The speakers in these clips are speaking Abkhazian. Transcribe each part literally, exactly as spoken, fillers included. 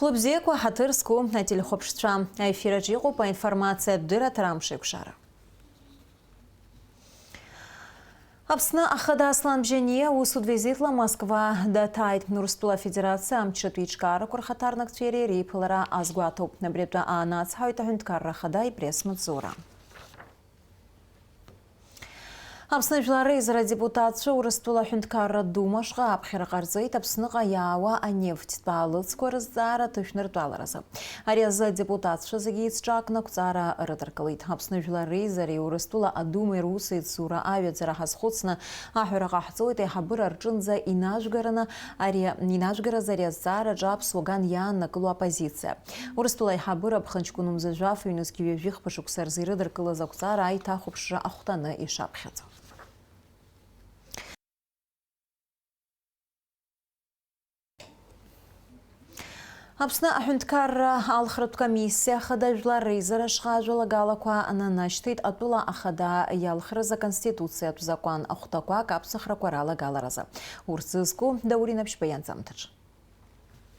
Лыбзиақәа, ҳаҭыр зқәу ателехәаԥшцәа, аефираҿ иҟоуп аинформациатә дырраҭара Амшеикәшара. Аԥсны Ахада Аслан Бжьаниа усутә визитла Москва даҭааит. Урыстәыла Афедерациа амчратә еиҿкаарақәа рхаҭарнакцәеи иареи реиԥылара азгәаҭоуп. Абри атәы аанацҳауеит аҳәынҭқарра Ахада ипресс-маҵзура. Аԥсны Жәлар Реизара адепутатцәа Урыстәыла Аҳәынҭқарра Думаҟны аԥхьара ҟарҵеит Аԥсныҟа иаауа анефтьтә аалыҵқәа рызҵаара аҭышәныртәаларазы. Ари азы адепутатцәа зегьы еицҿакны ақәҵара рыдыркылеит. Аԥсны Жәлар Реизареи Урыстәыла Адумеи русеицура аҩаӡара ҳазхәыцны аҳәара ҟаҳҵоит аиҳабыра рҿынӡа инажәгараны ари, инажәгараз ари азҵаараҿы аԥсуа ган иааннакыло аппозициа. Урыстәыла аиҳабыра аԥхынҷкәын Умзажәаф ҩнызқьи ҩажәи хԥа шықәса рзы ирыдыркылаз ақәҵара аиҭахәаԥшра ахәҭаны ишаԥхьаӡо. Аԥсны аҳәынҭқарра алхратә комиссиа ахада Жәлар Реизара ашҟа ажәалагалақәа нанашьҭит атәыла ахада иалхраз аконституциатә закәан ахәҭақәак аԥсахрақәа ралагаларазы. Урҭ зызку Даур Инаԥшьба ианҵамҭаҿ.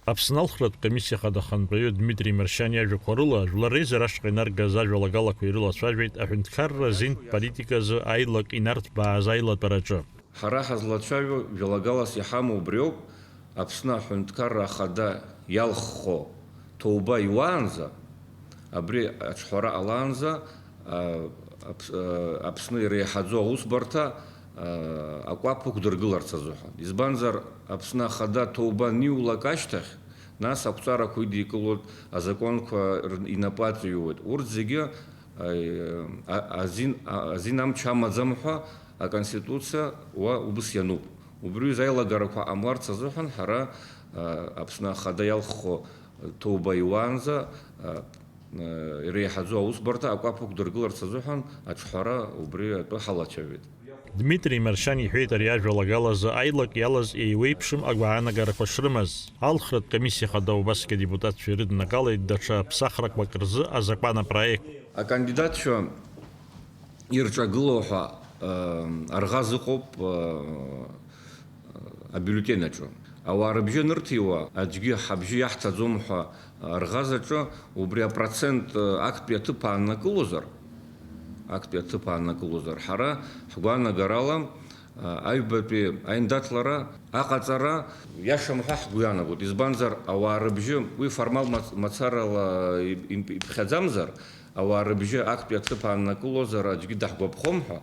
Аԥсны алхратә комиссиа ахада ахантәаҩы Дмитри Маршьан иажәақәа рыла, Жәлар Реизара ашҟа инаргаз ажәалагалақәа ирылацәажәеит аҳәынҭқарра азинтә политиказы аилак инарҭбааз аилатәараҿы. Ҳара ҳазлацәажәо, жәалагалас иҳамоу убриоуп, Аԥсны аҳәынҭқарра ахада иалххо ҭоуба иуаанӡа, абри аҿҳәара ҟалаанӡа, а, Аԥс-, а, Аԥсны иреиҳаӡоу аусбарҭа, а, акәаԥ ықәдыргыларц азыҳәан. Избанзар, Аԥсны ахада ҭоуба аниулак ашьҭахь, нас ақәҵарақәа идикылоит, азакәанқәа р-, инапы аҵыҩуеит. Урҭ зегьы, а, а, азин, а, азин амч амаӡам ҳәа аконституциа уа убыс иануп. Убри аҩыза аилагарақәа ҟамларц азыҳәан ҳара, а, Аԥсны ахада иалххо ҭоуба иуаанӡа, а, а, иреиҳаӡоу аусбарҭа акәаԥ ықәдыргыларц азыҳәан аҿҳәара убри атәы ҳалацәажәеит. Дмитри Маршьан иҳәеит ари ажәалагалазы аилак иалаз еиуеиԥшым агәаанагарақәа шрымаз. Алхратә комиссиа хада убасгьы адепутатцәа ирыднагалеит даҽа ԥсахрақәак рзы азакәан апроект. Акандидатцәа ирҿагылоу ҳәа, э, арӷаз ыҟоуп, э, абиуллетен аҿы. Ауаа рыбжьы анырҭиуа, аӡәгьы ҳабжьы иаҳҭаӡом ҳәа арӷаз аҿы, убри апроцент, э, актәи аҭыԥ ааннакылозар, актәи аҭыԥ ааннакылозар, ҳара ҳгәаанагарала, э, аҩбатәи аиндаҭлара аҟаҵара иашам ҳәа ҳгәы иаанагоит. Избанзар, ауаа рыбжьы, уи формал мац-, мацарала иб-, иб-, иԥхьаӡамзар, ауаа рыбжьы актәи аҭыԥ ааннакылозар аӡәгьы даҳгәаԥхом ҳәа,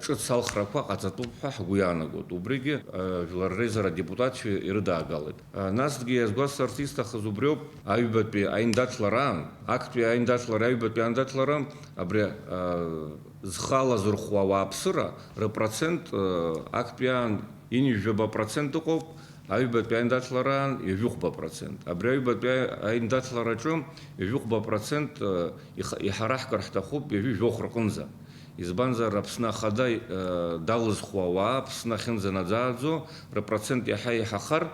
ҿыц алхрақәа ҟаҵатәуп ҳәа ҳгәы иаанагоит. Убригьы, э, Жәлар Реизара адепутатцәа ирыдаагалеит. Э, насгьы иазгәасҭарц исҭахыз убриоуп, аҩбатәи аиндаҭлараан, актәи аиндаҭлара, аҩбатәи аиндаҭлара, абри, э, зхы алазырхәуа ауааԥсыра рыпроцент, э, актәи аан ҩажәаба процент ыҟоуп, аҩбатәи аиндаҭлараан ҩажәихәба процент. Абри аҩбатәи аиндаҭлараҿы ҩажәихәба процент, э, иха-, иҳараҳкыр ҳҭахуп ҩажәи жәохә рҟынӡа. Избанзар, Аԥсны ахада, э, далызхуа ауаа Аԥсны ахьынӡанаӡааӡо рпроцент иаҳа еиҳахар,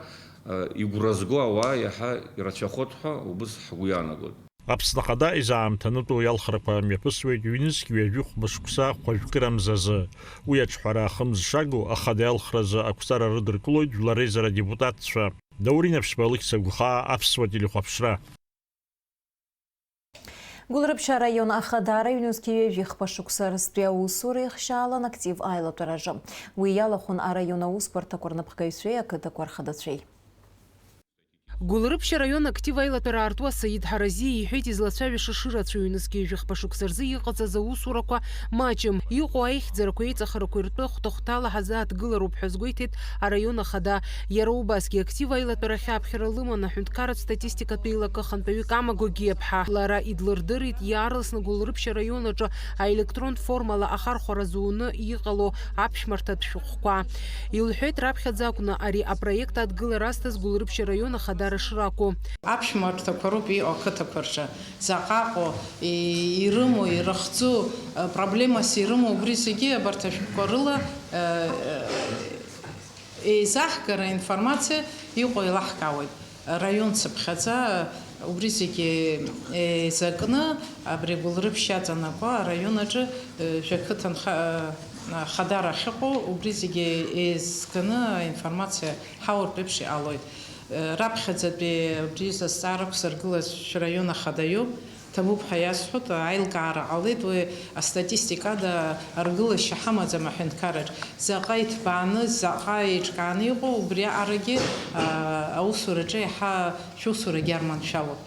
э, игәра зго ауаа иаҳа ирацәахоит ҳәа убыс ҳгәы иаанагоит. Аԥсны ахада изаамҭанытәу иалхрақәа мҩаԥысуеит ҩнызқь ҩажәихәба шықәса хәажәкырамзазы. Уи аҿҳәара ахымз шагу ахада иалхразы ақәҵара рыдыркылоит Жәлар Реизара адепутатцәа. Даур Инаԥшьба, Алықьса Гәхаа, Аԥсуа телехәаԥшра. Гәылрыԥшь араион ахадара ҩнызқьи ҩажәи хԥа шықәса рзтәи аусура ихшьаалан актив аилатәараҿы. Уи иалахәын араион аусбарҭақәа рнапхгаҩцәеи ақыҭақәа рхадацәеи. Гәылрыԥшь араион актив аилатәара аартуа Саид Ҳаразиа иҳәеит, излацәажәаша шырацәаҩу ҩнызқьи ҩажәи хԥа шықәса рзы иҟаҵаз аусурақәа маҷым, иҟоу аихьӡарақәеи аиҵахарақәеи ртәы хәҭа-хәҭала ҳазааҭгылароуп ҳәа азгәеиҭеит араион ахада. Иара убасгьы актив аилатәарахь аԥхьара лыман аҳәынҭқарратә статистикатә еилакы ахантәаҩы Кама Гогиаԥҳа. Лара идлырдырит, иаарласны Гәылрыԥшь араион аҿы аелектрон формала ахархәара зуны иҟало аԥшәмарҭатә шәҟәқәа. Илҳәеит, раԥхьаӡа акәны ари апроект адгылара азҭаз Гәылрыԥшь араион ахадара шракәу. Аԥшәмарҭақәа роуп иҟоу ақыҭақәа рҿы. Заҟа ыҟоу, и-, ирымоу, ирыхҵу, э, проблемас ирымоу, убри зегьы абарҭ ашәҟәқәа рыла, э, э, еизаҳгара, информациа иҟоу еилаҳкаауеит. Араион цыԥхьаӡа, убри зегьы еизакны, абри Гәылрыԥшь иаҵанакуа араион аҿы, э, жәақыҭанха-, э, хадара ахьыҟоу, убри зегьы еизганы аинформациа ҳауртә еиԥш иҟалоит. Раԥхьаӡатәи абри сызҵаарақәа сыргылаз шәраион ахада иоуп. Ҭабуп ҳәа иасҳәоит, аилкаара ҟалеит, уи астатистикада аргылашьа ҳамаӡам аҳәынҭқарраҿ. Заҟа иҭбааны, заҟа еиҿкааны иҟоу, убри аҟарагьы, аа, аусураҿы еиҳа шәусурагьы арманшәалоуп.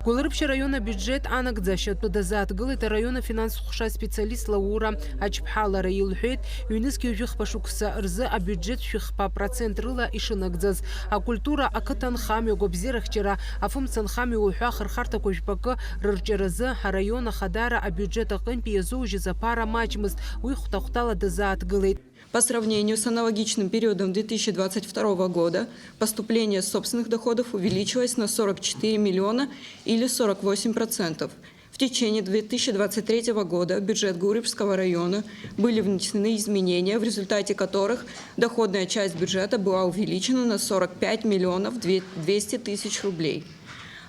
Гәылрыԥшь араион абиуџьеҭ анагӡашьа атәы дазааҭгылеит араион афинанстә ҟәша специалист Лаура Ачԥҳа. Лара илҳәеит, ҩнызқьи жәыхԥа шықәса рзы абиуџьеҭ шәихԥа процент рыла ишынагӡаз. Акультура, ақыҭанхамҩа, агәабзиарахьчара, афымцанхамҩа уҳәа ахырхарҭақәа жәпакы рырҿиаразы араион ахадара абиуџьеҭ аҟынтәи иазоужьыз аԥара маҷмызт, уи хәҭа-хәҭала дазааҭгылеит. По сравнению с аналогичным периодом две тысячи двадцать второго года поступление собственных доходов увеличилось на сорок четыре миллиона или сорок восемь процентов. В течение две тысячи двадцать третьего года в бюджет Гурьевского района были внесены изменения, в результате которых доходная часть бюджета была увеличена на сорок пять миллионов двести тысяч рублей.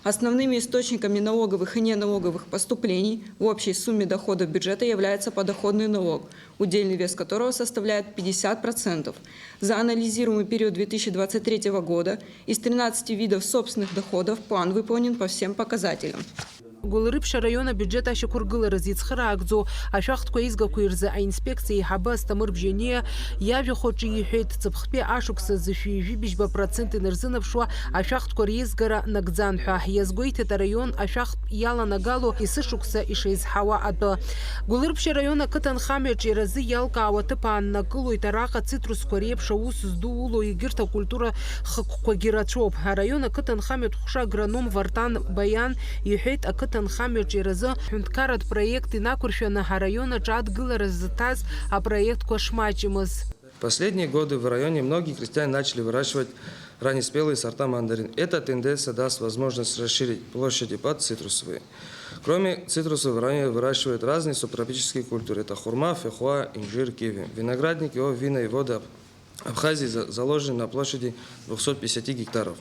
Основными источниками налоговых и неналоговых поступлений в общей сумме доходов бюджета является подоходный налог, удельный вес которого составляет пятьдесят процентов. За анализируемый период две тысячи двадцать третьего года из тринадцати видов собственных доходов план выполнен по всем показателям. Гәылрыԥшь араион абиуџьеҭ ашьақәыргыларазы ицхыраагӡоу ашәахтәқәа аизгақәа рзы аинспекциа аиҳабы Асҭамыр Бжьаниа иажәахәаҿы иҳәеит, ҵыԥхтәи ашықәсазы шәи жәибжьба процент инарзынаԥшуа ашәахтәқәа реизгара нагӡан ҳәа. Иазгәеиҭеит араион ашәахтә иаланагало есышықәса ишеизҳауа атәы. Гәылрыԥшь араион ақыҭанхамҩаҿ иара азы иалкаауа аҭыԥ ааннакылоит, араҟа цитрусқәа реиԥш аус здуло егьырҭ акультура хықәкқәагьы рацәоуп. Араион ақыҭанхамҩатә ҟәша агроном Вартан Баян иҳәеит, ақыҭанхамҩаҿ иара азы ҳәынҭқарратә проект инақәыршәаны араион аҿы адгылара зыҭаз апроектқәа шмаҷымыз. В последние годы в районе многие крестьяне начали выращивать раннеспелые сорта мандарин. Эта тенденция даст возможность расширить площади под цитрусовые. Кроме цитрусов в районе выращивают разные субтропические культуры. Это хурма, фейхоа, инжир, киви. Виноградники, о, вина и воды Аб-, Абхазии за-, заложены на площади двухсот пятидесяти гектаров.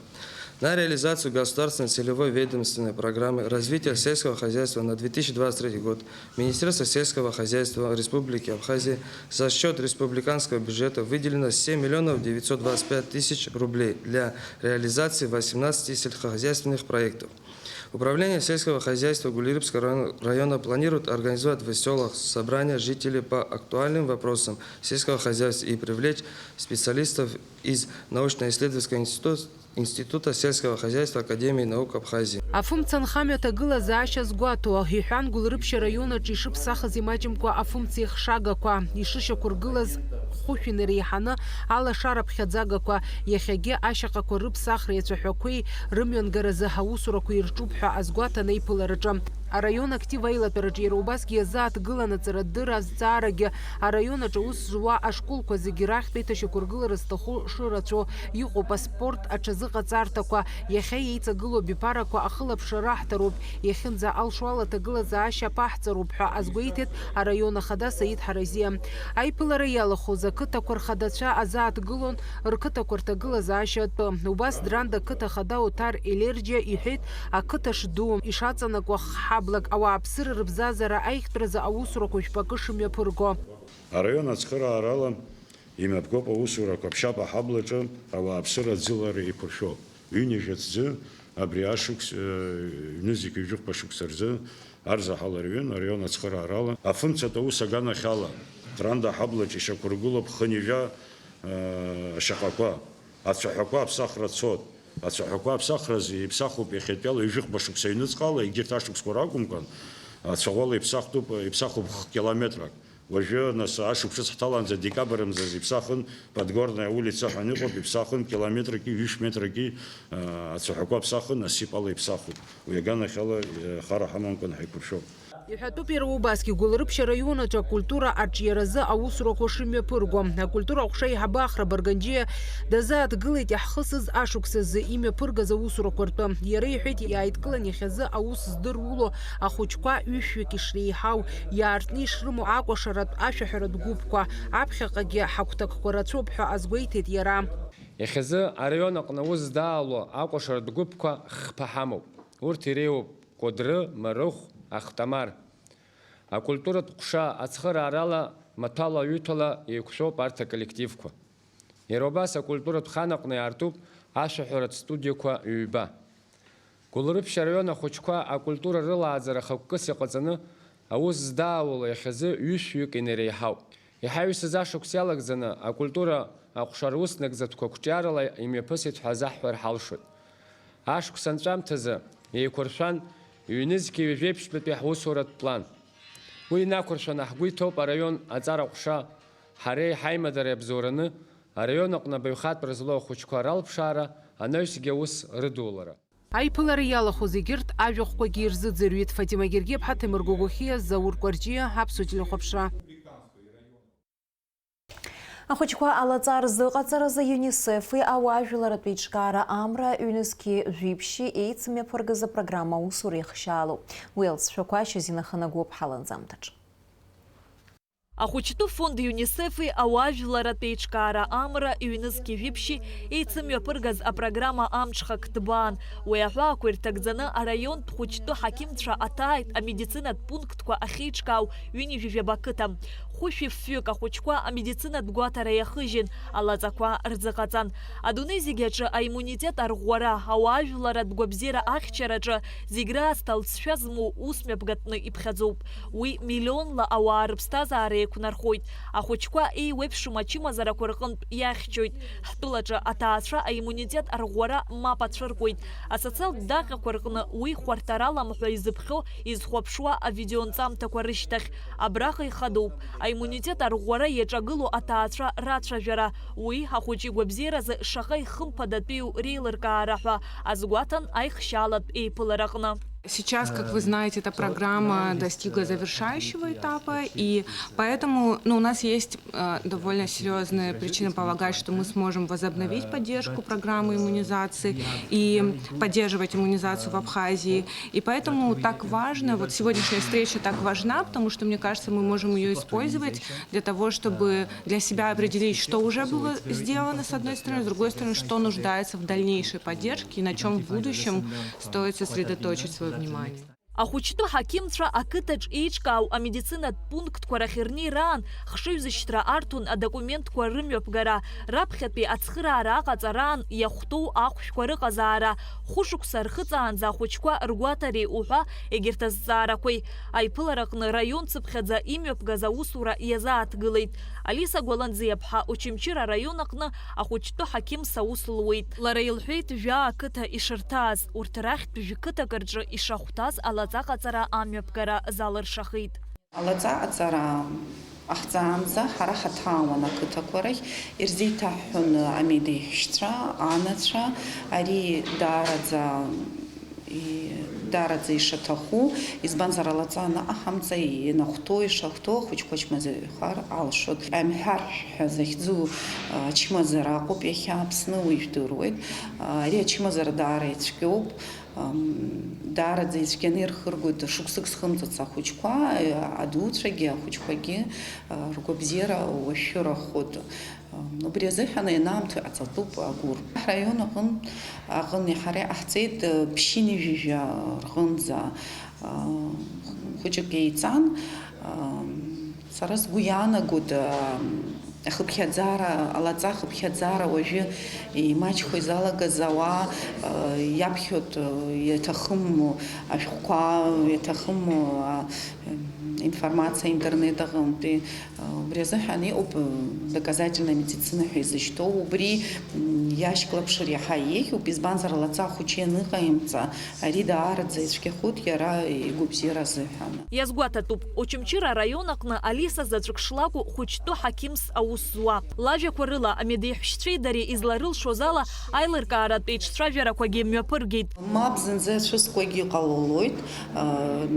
На реализацию государственной целевой ведомственной программы развития сельского хозяйства на две тысячи двадцать третий год Министерством сельского хозяйства Республики Абхазия за счёт республиканского бюджета выделено семь миллионов девятьсот двадцать пять тысяч рублей для реализации восемнадцати сельскохозяйственных проектов. Управление сельского хозяйства Гулирыбского района, района планирует организовать в сёлах собрания жителей по актуальным вопросам сельского хозяйства и привлечь специалистов из научно-исследовательского института Института сельского хозяйства Академии наук Абхазии. Афымцанхамҩа аҭагылазаашьа азгәаҭо, иҳәан, Гәылрыԥшь араион аҿы ишыԥсахыз имаҷымкәа афымцеихшагақәа, ишышьақәыргылаз хәышә инареиҳаны алашара ԥхьаӡагақәа, иахьагьы ашьаҟақәа рыԥсахреи ацәаҳәақәеи рымҩангаразы аусурақәа ирҿуп ҳәа азгәаҭан аиԥылараҿы. Араион актив аилатәараҿы иара убасгьы иазааҭгылан аҵарадырра азҵаарагьы, араион аҿы аус зуа ашколқәа зегьы рахьтә еиҭашьақәыргылара зҭаху шырацәоу иҟоуп аспорт аҽазыҟаҵарҭақәа, иахьа еиҵагылоу абиԥарақәа ахылаԥшра раҳҭароуп, иахьынӡа алшо ала аҭагылазаашьа аԥаҳҵароуп ҳәа азгәеиҭеит араион ахада Саид Ҳаразиа. Аиԥылара иалахәыз ақыҭақәа рхадацәа азааҭгылон рқыҭақәа рҭагылазаашьа атәы. Убас Дранда ақыҭа ахада Оҭар Елерџьиа иҳәеит, ақыҭа шду, ишаҵанакуа х-, ҳаблак ауааԥсыра рыбзазара аиӷьтәразы аусурақәа жәпакы шымҩаԥырго. Араион ацхыраарала имҩаԥгоуп аусурақәа Ԥшьаҟа аҳаблаҿы ауааԥсыра аӡылара еиқәыршәо. Ҩынҩажәа ҭӡы абри ашықәс, э, ҩнызқьи жәохәба шықәса рзы арзаҳал рҩын араион ацхыраарала. Афымцатә аус аганахьала Дранда аҳаблаҿы ишьақәыргылоуп хынҩажәа, э, ашьаҟақәа. Ацәаҳәақәа аԥсахра цоит. Ацәаҳәақәа аԥсахразы иԥсахуп иахьатәиала ҩажәихәба шықәса аҩныҵҟала, егьырҭ ашықәсқәа ракәымкәан, ацәаӷәала иԥсахтәуп, иԥсахуп х-, километрак. Уажәы, нас, ашықәсыц ҳҭаланӡа декабр мзазы иԥсахын, Подгорная улица ҳәа иҟоуп, иԥсахын километраки ҩышә метраки, а, ацәаҳәақәа ԥсахын, насыԥ ала иԥсахуп. Уи аганахьала, а, хара ҳамамкәан ҳаиқәыршәоуп. Иҳәатәуп иара убасгьы Гәылрыԥшь араион аҿы акультура аҿиаразы аусурақәа шымҩаԥырго. Акультура аҟәша аиҳабы Ахра Барганџьиа дазааҭгылеит иаҳхысыз ашықәсазы имҩаԥыргаз аусурақәа ртәы. Иара иҳәеит, иааидкылан иахьазы аус здыруло ахәыҷқәа ҩышәҩык ишреиҳау, иаартны ишрымоу акәашаратә ашәаҳәаратә гәыԥқәа, аԥхьаҟагьы ҳагәҭакқәа рацәоуп ҳәа азгәеиҭеит иара. Иахьазы араион аҟны аус здаало акәашаратә гәыԥқәа хԥа ҳамоуп. Урҭ иреиуоуп Кәыдры, Марыхә, Ахтамар. Акультуратә ҟәша ацхыраарала маҭәала-ҩыҭәала еиқәшәоуп арҭ аколлективқәа. Иара убас акультуратә хан аҟны иаартуп Ашәаҳәаратә студиақәа ҩба. Гәылрыԥшь араион ахәыҷқәа акультура рылааӡара хықәкыс иҟаҵаны аус здаауало иахьазы ҩышәҩык инареиҳауп. Иҳаҩсыз ашықәс иалагӡаны акультура аҟәша рус нагӡатәқәа қәҿиарала имҩаԥысит ҳәа азаҳҳәар ҳалшоит. Ашықәс анҵәамҭазы еиқәыршәан ҩнызқьи ҩажәеиԥшьтәытәи ҳусуратә план. Уи инақәыршәаны ҳгәы иҭоуп араион аҵара ҟәша ҳареи ҳаимадареи абзоураны араион аҟны абаҩхатәра злоу ахәыҷқәа ралԥшаара, анаҩсгьы аус рыдулара. Аиԥылара иалахәыз егьырҭ ажәахәқәагьы ирзыӡырҩит Фатима Гергиаԥҳа, Ҭемыр Гогохиа, Заур Кәарҷиа, Аԥсуа телехәаԥшра. Ахәыҷқәа алаҵа рзыҟаҵаразы ЮНИСЕФ-и ауаажәларратә еиҿкаара амра ҩнызқьи жәиԥшьи еицымҩаԥыргаз апрограмма аусура ихшьаалоуп. Уи алҵшәақәа шьазина хынагәоуп ҳаланҵамҭаҿ. Ахәыҷтәы фонд ЮНИСЕФ-и ауаажәларратә еиҿкаара амра ҩнызқьи жәиԥшьи еицымҩаԥыргаз апрограмма амҽхак ҭбаан. Уи аҳәаақәа ирҭагӡаны араионтә хәыҷтәы ҳақьымцәа аҭааит амедицинатә пунктқәа ахьеиҿкаау ҩынҩажәи жәаба ақыҭа. Хәышәи фҩык ахәыҷқәа амедицинатә гәаҭара иахыжьын, алаҵақәа рзыҟаҵан. Адунеи зегь аҿы аиммунитет арӷәӷәара, ауаажәларратә гәабзиара ахьчараҿы зегь раасҭа лҵшәа змоу ус мҩаԥгатәны иԥхьаӡоуп. Уи миллионла ауаа рыԥсҭазаара еиқәнархоит. Ахәыҷқәа еиуеиԥшым ачымазарақәа рҟынтә иахьчоит. Ҳтәылаҿы аҭаацәа аиммунитет арӷәӷәара мап ацәыркуеит. Асоциалтә даҟьақәа рҟны уи хәарҭараламҳәа изыԥхьо, изхәаԥшуа авидеонҵамҭақәа рышьҭахь. Абраҟа ихадоуп. Аиммунитет арӷәӷәара иаҿагылоу аҭаацәа рацәажәара. Уи ахәыҷы игәабзиаразы шаҟа ихымԥадатәиу реилыркаара ҳәа азгәаҭан аихшьаалатә еиԥылараҟны. Сейчас, как вы знаете, эта программа достигла завершающего этапа, и поэтому, ну, у нас есть э, довольно серьёзная причина полагать, что мы сможем возобновить поддержку программы иммунизации и поддерживать иммунизацию в Абхазии. И поэтому так важно, вот сегодняшняя встреча так важна, потому что, мне кажется, мы можем её использовать для того, чтобы для себя определить, что уже было сделано, с одной стороны, с другой стороны, что нуждается в дальнейшей поддержке и на чём в будущем стоит сосредоточить своё внимание. Ахәыҷтәы ҳақьымцәа ақыҭаҿ еиҿкаау амедицинатә пунктқәа рахь рнеираан, хшыҩзышьҭра арҭон адокументқәа рымҩаԥгара, раԥхьатәи ацхыраара аҟаҵараан иахәҭоу ахәшәқәа рыҟазаара, хәышықәса рхыҵаанӡа ахәыҷқәа ргәаҭареи уҳәа егьырҭ азҵаарақәеи. Аиԥылараҟны раион цыԥхьаӡа имҩаԥгаз аусура иазааҭгылеит. Алиса Гәаланӡиаԥҳа Очамчыра араион аҟны ахәыҷтәы ҳақьымс аус луеит. Лара илҳәеит, жәаа ақыҭа ишырҭааз, урҭ рахьтә жәқыҭак рҿы ишахәҭаз алаҵа ҟаҵара амҩаԥгара залыршахеит. Алаҵа аҵара ҟаҳҵаанӡа ҳара ҳаҭаауан ақыҭақәа рахь, ирзеиҭаҳҳәон амедеиҳәшьцәа, анацәа, ари даараӡа и-, даараӡа ишаҭаху, избанзар, алаҵа анаҟаҳамҵа, ианахәҭоу, ишахәҭоу ахәыҷқәа чмазаҩхар алшоит. Амҳәаршәҳәа захьӡу, а, ачмазара аҟоуп иахьа Аԥсны, уи жәдыруеит. А, ари ачмазара даара ицәгьоуп. Ам, даараӡа ицәгьаны ирхыргоит, шықәсык зхымҵыц ахәыҷқәа, а, адуцәагьы, ахәыҷқәагьы, а, ргәабзиара уашәшәырахоит. Убри азыҳәан ианаамҭоу иҟаҵатәуп агәыр. Ҳраион аҟын, аҟыни ҳареи ҟаҳҵеит, ԥшьынҩажәа рҟынӡа, хәыҷык еиҵан. Сара сгәы иаанагоит, ахыԥхьаӡара, алаҵа ахыԥхьаӡара уажәы имаҷхо изалагаз ауаа иаԥхьоит, иаҭахым ашәҟәқәа, иаҭахым информациа интернет аҟынтәи. Убри азыҳәан иҟоуп доказательная медицина ҳәа изышьҭоу, убри, м, иашьклаԥшыр иаҳа еиӷьуп, избанзар, лаҵа ахәыҷы ианыҟаимҵа, ари даараӡа ицәгьахоит иара игәабзиара азыҳәан. Иазгәаҭатәуп, Очамчыра араион аҟны Алиса заҵәык шлакәу хәыҷтәы ҳақьымс аус зуа. Лажәақәа рыла, амедеиҳәшьцәеи дареи изларылшоз ала, аилыркааратә еиҿцәажәарақәагьы мҩаԥыргеит. Мап зынӡа ацәыскуагьы ҟалалоит, а,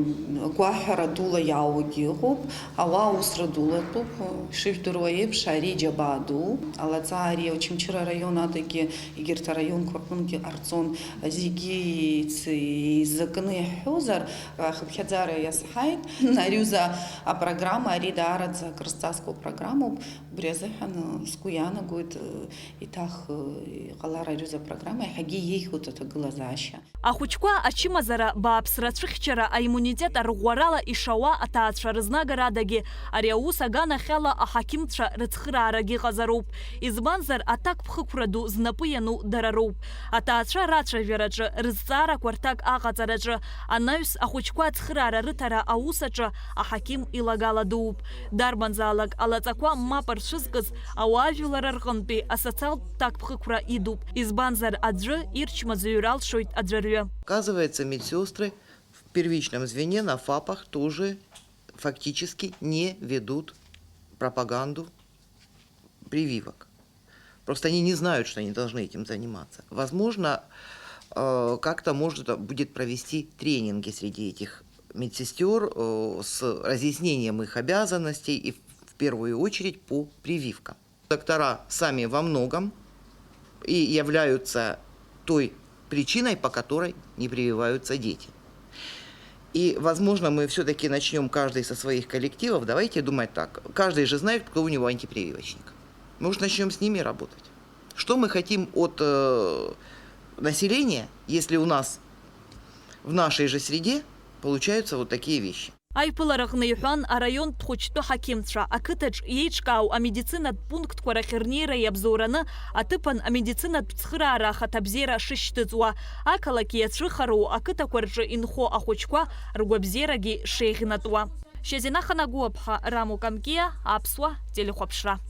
гәаҳәара дула иаауагьы ыҟоуп. Ауаа усра дулатәуп, ишыжәдыруа еиԥш, ари џьабаа ду. Алаҵа ари Очамчыра араион адагьы егьырҭ араионқәа рҟынгьы ҟарҵон, зегьы еиц-, еизакны иаҳҳәозар, ахыԥхьаӡара иазҳаит. Ари узы апрограмма, ари даараӡа акрызҵазкуа программоуп. Убри азыҳәан, э, сгәы иаанагоит, э, еиҭах, э, иҟалар аҩыза апрограмма иаҳагьы иеиӷьуеит аҭагылазаашьа. Ахәыҷқәа ачымазара бааԥсра ацәыхьчара аиммунитет арӷәӷәарала ишауа аҭаацәа рызнагарадагьы ари аус аганахьала аҳақьымцәа рыцхыраарагьы ыҟазароуп. Избанзар, аҭакԥхықәра ду знапы иану дара роуп. Аҭаацәа рацәажәараҿы, рызҵаарақәа рҭак аҟаҵараҿы, анаҩс ахәыҷқәа ацхыраара рыҭара аус аҿы аҳақьым илагала дууп. Дарбанзаалак алаҵақәа мап рцәызкыз ауаажәлар рҟынтәи асоциалтә ҭакԥхықәра идуп, избанзар, аӡәы ирчмазаҩыр алшоит аӡәырҩы. Оказывается, медсестры в первичном звене на ФАПах тоже фактически не ведут пропаганду прививок. Просто они не знают, что они должны этим заниматься. Возможно, э, как-то можно будет провести тренинги среди этих медсестер, э, с разъяснением их обязанностей и в первую очередь по прививкам. Доктора сами во многом и являются той причиной, по которой не прививаются дети. И, возможно, мы все-таки начнем каждый со своих коллективов. Давайте думать так. Каждый же знает, кто у него антипрививочник. Может, начнем с ними работать. Что мы хотим от э, населения, если у нас в нашей же среде получаются вот такие вещи? Аиԥылараҟны иҳәан араионтә хәыҷтәы ҳақьымцәа, ақыҭаҿ иеиҿкаау амедицинатә пунктқәа рахь рнеира иабзоураны аҭыԥан амедицинатә цхыраара ахаҭабзиара шышьҭыҵуа, ақалақь иацәыхароу ақыҭақәа рҿы инхо ахәыҷқәа ргәабзиарагьы шеиӷьнатәуа. Шьазина Ханагәыаԥҳа, Рамо Камкиа, Аԥсуа телехәаԥшра.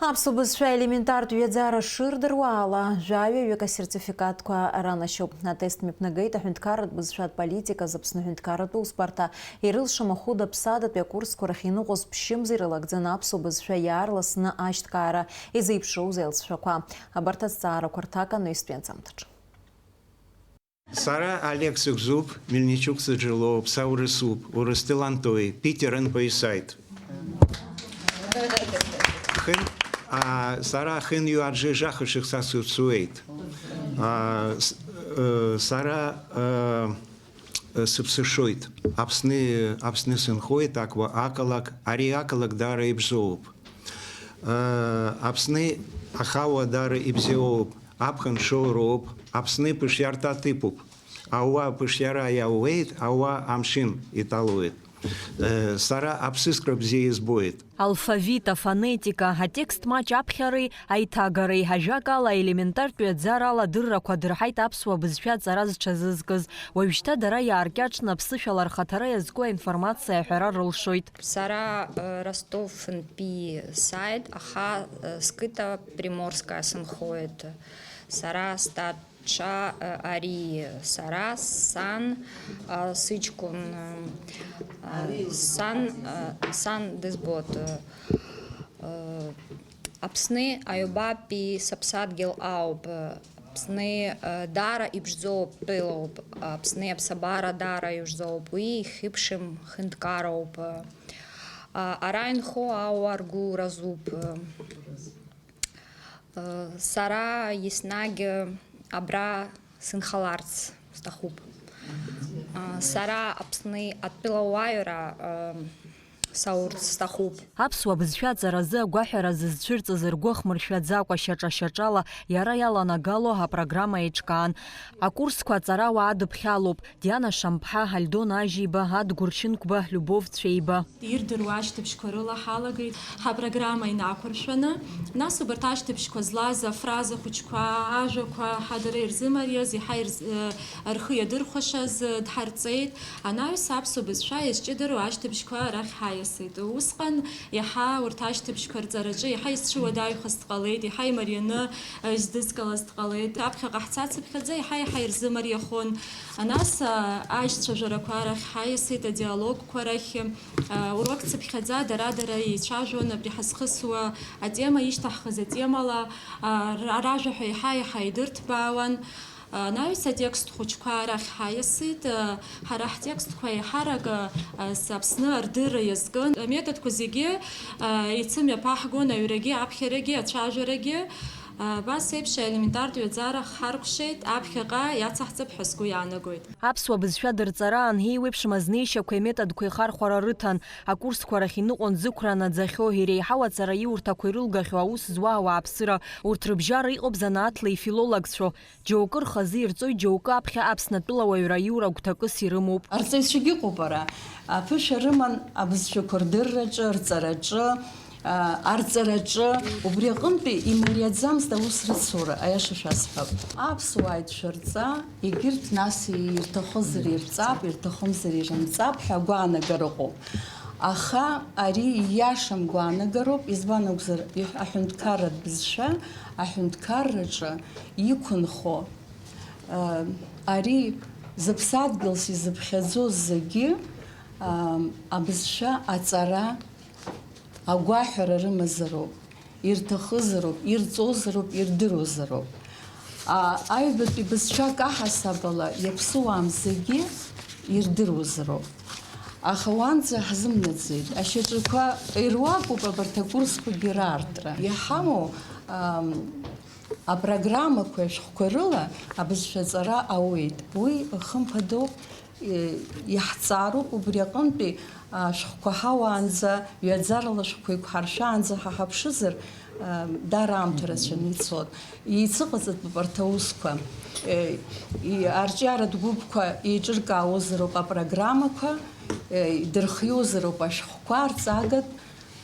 Аԥсуа бызшәа елементартә ҩаӡара шырдыруа ала, жәаҩаҩык асертификатқәа ранашьоуп. Атест мҩаԥнагеит аҳәынҭқарратә бызшәатә политика азы Аԥсны аҳәынҭқарратә усбарҭа ирылшом ахәыда-ԥсадатәи акурсқәа рахь иныҟәоз ԥшьымз ирылагӡаны аԥсуа бызшәа иаарласны ашьҭкаара изеиԥшроузеи алҵшәақәа. Абарҭ азҵаарақәа рҭак анаҩстәи анҵамҭаҿы. Сара Олег сыгзуп, Мельничук сыджылоуп, саурысуп, Урыстәылантәоуи, Питер нпоисаит. Хын, а, сара хын иуаджи жахышык са сыцуеит. А, с-, э, сара, э, э, сыԥсышоит. Аԥсны, Аԥсны сынхоит, акәа, ақалақь, ари ақалақь даара ибзоуп. Э, Аԥсны ахауа даара ибзиоуп. Аԥхын шоуроуп, Аԥсны ԥышәарҭа ҭыԥуп. Ауаа ԥышәара иауеит, ауаа амшын иҭалоит. Э, сара аԥсыӡкра бзиа избоит. Алфавит, афонетика, атекст маҷ аԥхьареи аиҭагареи, ажәакала, елементартә ҩаӡарала адыррақәа дырҳаит аԥсуа бызшәа аҵара зҽазызкыз. Уажәшьҭа дара иааркьаҿны аԥсышәала рхаҭара иазку аинформациа аҳәара рылшоит. Сара, э, Ростовынтәи сааит, аха, э, сқыҭа Приморскаа сынхоит. Сара стат-, ҽа, э, ари сара, сан, э, сыҷкәын, э, э, сан, э, сан дызбоит, э, э, Аԥсны аҩбатәи сыԥсадгьыл ауп. Аԥсны, э, даара иԥшӡоуп, тәылоуп. Аԥсны аԥсабара даара иԥшӡоуп. Уи ихьыԥшым хынҭкароуп. Э, ара инхо ауаа ргәы разуп. Э, сара еснагь абра сынхаларц сҭахуп. Э, сара Аԥсны атәылауаҩра, э, саурц сҭахуп. Аԥсуа бызшәа аҵаразы агәаҳәара зызцәырҵыз ргәы ахмыршәаӡакәа шьаҿа-шьаҿала иара иаланагало апрограмма еиҿкаан. Акурсқәа аҵарауаа адыԥхьалоуп Диана Шамԥҳа, Альдон Ажьиба, Адгәыр Чынқәба, Любов Цәеиба. Ирдыруа ашьҭыбжьқәа рыла ҳалагеит ҳапрограмма инақәыршәаны. Нас убарҭ ашьҭыбжьқәа злаз афраза хәыҷқәа, ажәақәа, ҳа дара ирзымариаз, иаҳа ирз-, э, рхы иадырхәашаз, э, дҳарҵеит. Анаҩс аԥсуа бызшәа иазҷыдароу ашьҭыбжьқәа арахь ҳаиасит. Усҟан иаҳа урҭ ашьҭыбжьқәа рҵараҿы иаҳа изцәыуадаҩхаз дҟалеит, иаҳа имарианы, э, издызкылаз дҟалеит. Аԥхьаҟа ҳцацыԥхьаӡа иаҳа-иаҳа ирзымариахон. Нас, а, ажьцәажәарақәа рахь ҳаиасит, адиалогқәа рахь, а, урок цыԥхьаӡа дара-дара еицәажәон абри ҳазхысуа атема, ишьҭаҳхыз атемала, а, р-, ражәа ҳәа еиҳа-еиҳа идырҭбаауан. А, анаҩс атекст хәыҷқәа рахь ҳаиасит, а, ҳара ҳтекстқәа еиҳарак, а, с-, Аԥсны ардырра иазкын. Аметодқәа зегьы, а, еицымҩаԥаҳгон, аҩрагьы, аԥхьарагьы, ацәажәарагьы. Абас еиԥш аелементартә ҩаӡара ҳаркәшеит, аԥхьаҟа иацаҳҵап ҳәа сгәы иаанагоит. Аԥсуа бызшәа дырҵараан еиуеиԥшым азнеишьақәеи аметодқәеи хархәара рыҭан. Акурсқәа рахь иныҟәон зықәра наӡахьоу, иреиҳау аҵараиурҭақәа ирылгахьоу аус зуа ауааԥсыра. Урҭ рыбжьара иҟоуп занааҭла ифилологцәоу. Џьоукы рхазы ирҵоит, џьоукы аԥхьа Аԥснатәыла уаҩра аиура гәҭакыс ирымоуп. Арҵаҩцәагьы ыҟоуп ара. Аԥышәа рыман абызшәақәа рдырраҿы, рҵараҿы, а, арҵараҿы. Убри аҟынтәи имариаӡамызт аус рыцура, аиаша шәасҳәап. Аԥсуааи дшәырҵа, егьырҭ нас ирҭахызар ирҵап, ирҭахымзар ирымҵап ҳәа агәаанагара ыҟоуп. Аха ари ииашам гәаанагароуп, избан акәзар, иҳ-, аҳәынҭқарратә бызшәа аҳәынҭқарраҿы иқәынхо, а, ари зыԥсадгьылс изыԥхьаӡоз зегьы, а, абызшәа аҵара агәаҳәара рымазароуп, ирҭахызароуп, ирҵозароуп, ирдыруазароуп. А, аҩбатәи бызшәак аҳасабала иаԥсуаам зегьы ирдыруазароуп. Аха уанӡа ҳзымнаӡеит. Ашьаҿақәа ируакуп абарҭ акурсқәагьы раартра. Иҳамоу, ам, апрограммақәеи ашәҟәқәеи рыла абызшәаҵара ауеит. Уи, хымԥадоуп, е, иаҳҵароуп, убри аҟынтәи, а, ашәҟәқәа ҳауаанӡа, ҩаӡарала ашәҟәқәа еиқәҳаршәаанӡа ҳа ҳаԥшызар, а, даара аамҭа рацәаны ицот. Еицыҟаҵатәуп арҭ аусқәа. Е, и-, арҿиаратә гәыԥқәа еиҿыркаауазароуп апрограммақәа, е, идырхиозароуп ашәҟәқәа, арҵагатә,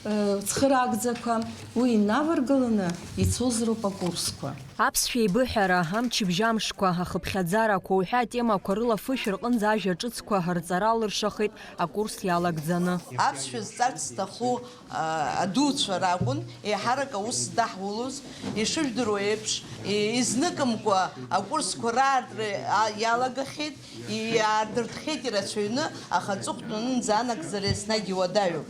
э, цхыраагӡақәа, уи инаваргыланы ицозароуп акурсқәа. Аԥсшәа еибыҳәара, амчыбжь амшқәа, ахыԥхьаӡарақәа уҳәа атемақәа рыла фышә рҟынӡа ажәа ҿыцқәа рҵара алыршахеит акурс иалагӡаны. Аԥсшәа зҵарц зҭаху, а, адуцәа ракәын еиҳарак аус здаҳулоз, ишыжәдыруа еиԥш, и-, изныкымкәа акурсқәа раартра, а, иалагахьеит, иаадыртхьеит ирацәаҩны, аха аҵыхәтәанынӡа анагӡара еснагь иуадаҩуп.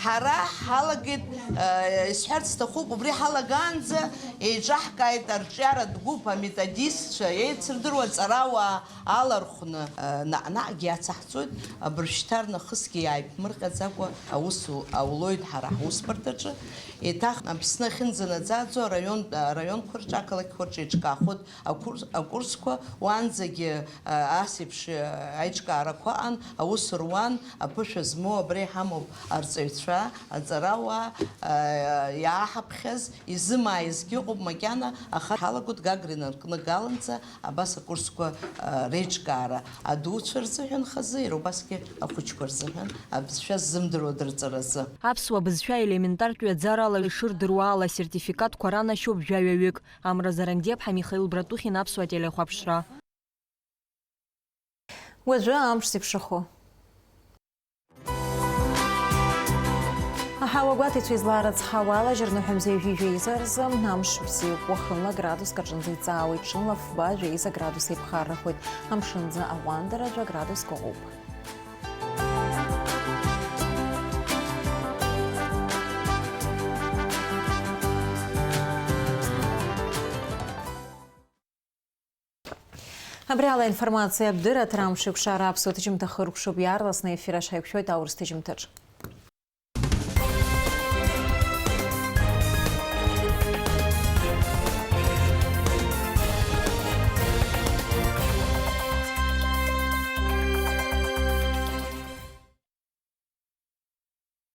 Ҳара ҳалагеит, э, исҳәарц сҭахуп, убри ҳалагаанӡа еиҿаҳкааит арҿиаратә гәыԥ аметодистцәа, еицырдыруа аҵарауаа алархәны, э, наҟ-наҟгьы иацаҳҵоит, абыржәшьҭа рнахысгьы иааиԥмырҟьаӡакәа аус у-, аулоит ҳара ҳусбарҭаҿы. Еиҭах Аԥсны ахьынӡанаӡааӡо араион, араионқәа рҿы, ақалақьқәа рҿы еиҿкаахоит акурс-, акурсқәа, уаанӡагьы, а, ас еиԥш, а, аиҿкаарақәа аҟан, аус руан, аԥышәа змоу абра иҳамоуп арҵаҩцәа, аҵарауаа, а, иааҳаԥхьаз, изымааизгьы ыҟоуп макьана, аха ҳалагоит Гагрина рҟны галанӡа абас акурсқәа, а, реиҿкаара, адуцәа рзыҳәан хазы, иара убасгьы ахәыҷқәа рзыҳәан, абызшәа ззымдыруа дырҵаразы. Аԥсуа бызшәа елементартә ҩаӡарала ишырдыруа ала, асертификатқәа ранашьоуп жәаҩаҩык. Амра Зарандиаԥҳа, Михаил Братухин, Аԥсуа телехәаԥшра. Уажәы амш зеиԥшрахо. Аҳауа гәаҭеицәа изларыцҳауа ала, жьырныҳәа мза ҩажәи жәеиза рзы амш бзиоуп, уахынла градуск аҿынӡа иҵаауеит, ҽынла фба, жәеиза градус еиԥхаррахоит. Амшынӡы ауандара жәа градуск ыҟоуп. Абри ала аинформациа абдырра, ҭыра амш еиқәшара аԥсуа ҭыжьымҭа хыркәшоуп, иаарласны аефир аҿы ҳаиқәшәоит аурыс ҭыжьымҭаҿ.